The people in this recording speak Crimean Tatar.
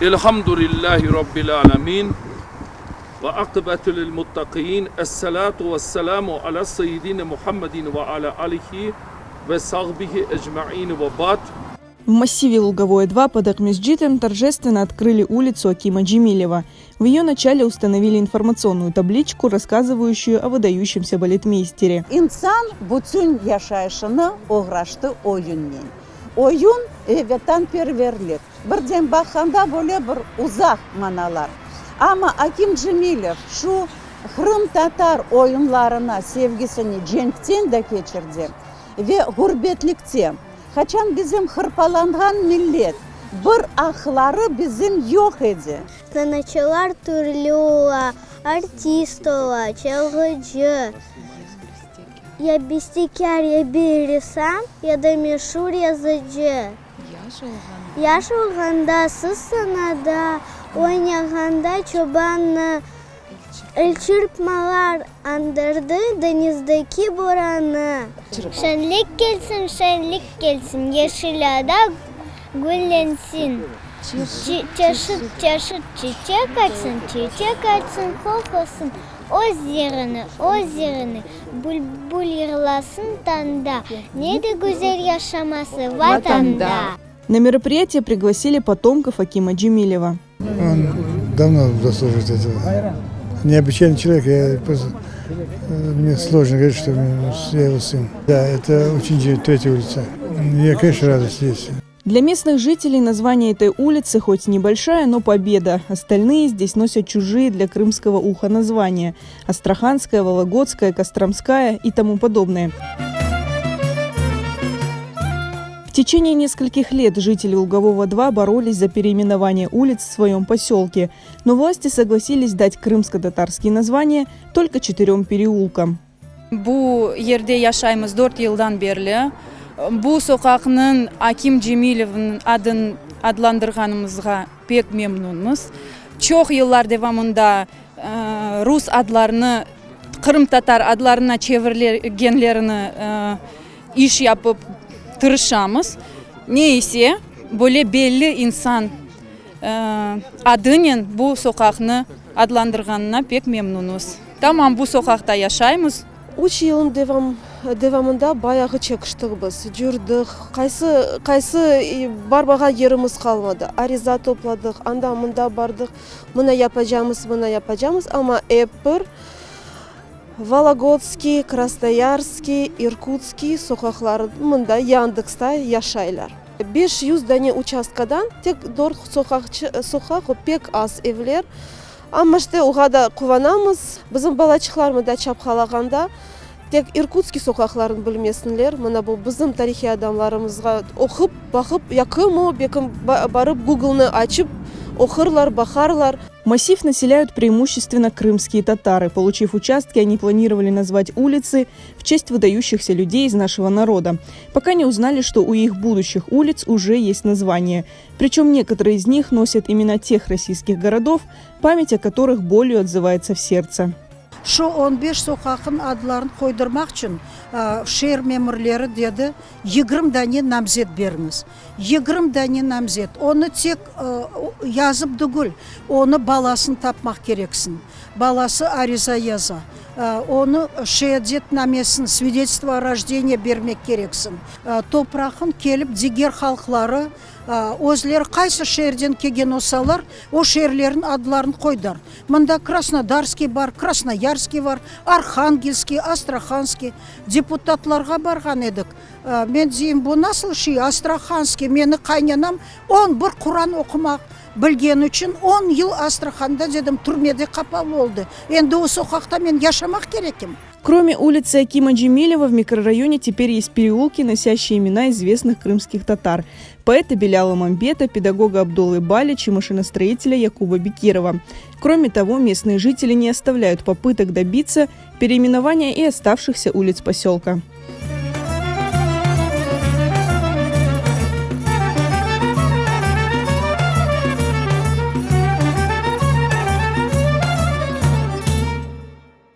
Elhamdülillahi Rabbil alemin ve akıbetü lil muttakin Esselatu vesselamu ala seyyidine Muhammedin ve ala alihi ve sahbihi ecmain ve ba'd. В массиве Луговое-2 под Акмесджитом торжественно открыли улицу Акима Джемилева. В ее начале установили информационную табличку, рассказывающую о выдающемся балетмейстере. İnsan bütün yaşayışını oğraştı oyunnen. Oyun ve vetanperverlik, birden baqqanda böyle bir uzaq manalar. Amma Akim Cemilev şu qırımtatar oyunlarına sevgisini cenkten de keçirdi ve ğurbetlikte. Qaçan bizim hırpalanğan millet, bir aqları bizim yoq edi. Sanatçılar türlü ola, artist ola, çalğıcı, ya bestekâr, ya bir ressam, ya da meşur yazıcı. Yaş olğanda siz sanada oynağanda çobannı, Elçırpmalar añdırdı deñizdeki borannı. Şeñlik kelsin, şeñlik kelsin, yeşil ada güllensin. Çeşit-çeşit çiçek açsın, çiçek açsın, qoqusın öz yerini, öz yerini. Bülbül yırlasın tañda, ne de güzel yaşaması Vatanda. На мероприятие пригласили потомков Акима Cemileva. Он давно заслуживает этого. Необычайный человек, я просто, э, мне сложно говорить, что я его сын. Да, это очень третья улица. Я, конечно, рада здесь. Для местных жителей название этой улицы хоть небольшая, но победа. Остальные здесь носят чужие для крымского уха названия. Астраханская, Вологодская, Костромская и тому подобное. В течение нескольких лет жители Лугового-2 боролись за переименование улиц в своем поселке, но власти согласились дать крымско-татарские названия только четырем переулкам. Bu yerde yaşaymız dört yıldan berli. Bu soqaqnıñ Akim Cemilevniñ adın adlandırğanımızğa pek memnunmız. Çoq yıllar devamında rus adlarını qırımtatar adlarına çevirgenlerini iş yapıp tırışamız. Ne ise, böyle belli insan adınen bu soqaqnı adlandırğanına pek memnunız. Tamam bu soqaqta yaşaymız. Üç yılın devamında bayağı çekiştik biz, cürdik, qaysı, qaysı barmağan yerimiz qalmadı, ariza topladıq, anda-mında bardıq, mına yapacamız, mına yapacamız, amma ep bir Vologodskiy, Krasnoyarskiy, İrkutskiy soqaqları mında Yandeksta yaşaylar. 500 dane uçastkadan tek dört soqaqçı, soqaq, o pek az evler. Amma işte oğa da quvanamız. Bizim balaçıqlar mında çapqalağanda tek İrkutskiy soqaqlarını bilmesinler. Mına bu bizim tarihiy adamlarımızğa oqup, baqıp, ya kim o, belkim barıp Googlnı açıp oqurlar, baqarlar. Массив населяют преимущественно крымские татары. Получив участки, они планировали назвать улицы в честь выдающихся людей из нашего народа. Пока не узнали, что у их будущих улиц уже есть название. Причем некоторые из них носят имена тех российских городов, память о которых болью отзывается в сердце. Şu on beş soqaqnıñ adlarını qoydurmaq içün şeer memurleri dedi, yigirmi dane namzet beriñiz. Yigirmi dane namzet. Onı tek yazıp tügül, onı balasını tapmaq kereksiñ. Balası ariza yaza. Onı şeadetnamesini, svidetelstvo o rojdeniye, bermek kereksiñ. Topraqnıñ kelip diger halqları Özleri qaysı şeerden kelgen olsalar, o şeerlerniñ adlarını qoydar. Mında Krasnodarskiy bar, Krasnoyarskiy bar, Arhangelskiy, Astrahanskiy. Deputatlarğa barğan edik. Men deyim, bu nasıl şey, Astrahanskiy, meni qaynanam on bir Quran oqumaq bilgeni içün on yıl Astrahanda, dedim, türmede qapalı oldı. Endi o soqaqta men yaşamaq kerekim. Кроме улицы Акима Джемилева, в микрорайоне теперь есть переулки, носящие имена известных крымских татар. Поэта Беляла Мамбета, педагога Абдуллы Балич и машиностроителя Якуба Бекирова. Кроме того, местные жители не оставляют попыток добиться переименования и оставшихся улиц поселка.